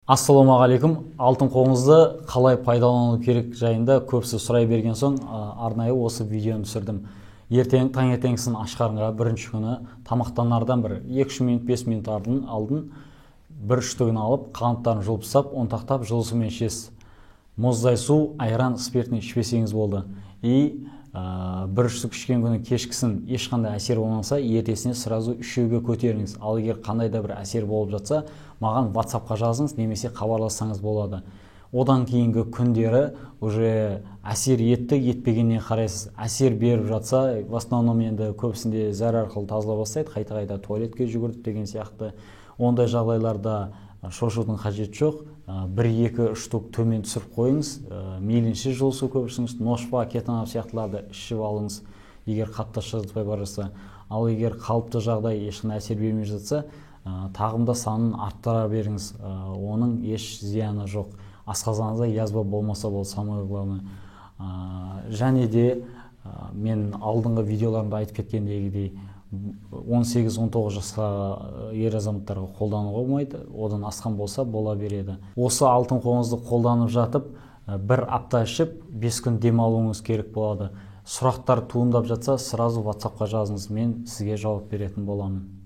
Ассалаумағалейкум. Алтын қоңызды қалай пайдалану керек жайында көбісі сұрай берген соң, арнайы осы видеоны түсірдім. Ертең таңертеңгісін аш қарынға бірінші күні тамақтанардан бір 2-3 минут, 5 минут алдын бір үштігін алып, қанттарын жұлып тастап, ұнтақтап жылы сумен ішесіз. Мұздай су, айран, спиртный ішпесеңіз болды. И бір үштік ішкен күні кешкісін ешқандай әсер болмаса, ертесіне сразу үшеуге көтеріңіз. Ал егер қандай да бір әсер болып жатса, маған WhatsAppқа жазыңыз немесе хабарлассаңыз болады. Одан кейінгі күндері уже әсер етті, етпегеніне қарайсыз. Әсер беріп жатса, в основном енді көбісінде зәр арқылы тазала бастайды, қайта-қайта туалетке жүгірді деген сияқты. Ондай жағдайларда шошудың қажеті жоқ. Бір-екі штук төмен түсіріп қойыңыз, мейлінше жылы су көп ішіңіз, ношпа, кетанап сияқтыларды ішіп алыңыз, егер қатты шыжытпай бара жатса. Ал егер қалыпты жағдай, ешқандай әсер бермей жатса, тағымда санын арттыра беріңіз, оның еш зияны жоқ. Асқазаныңызда язва болмаса болды, самое главное. Және де мен алдыңғы видеоларымда айтып кеткендегідей, 18-19 жасқа ер азаматтарға қолдануға болмайды, одан асқан болса бола береді. Осы алтын қоңызды қолданып жатып, бір апта ішіп, 5 күн демалуыңыз керек болады. Сұрақтар туындап жатса, сразу WhatsAppқа жазыңыз, мен сізге жауап беретін боламын.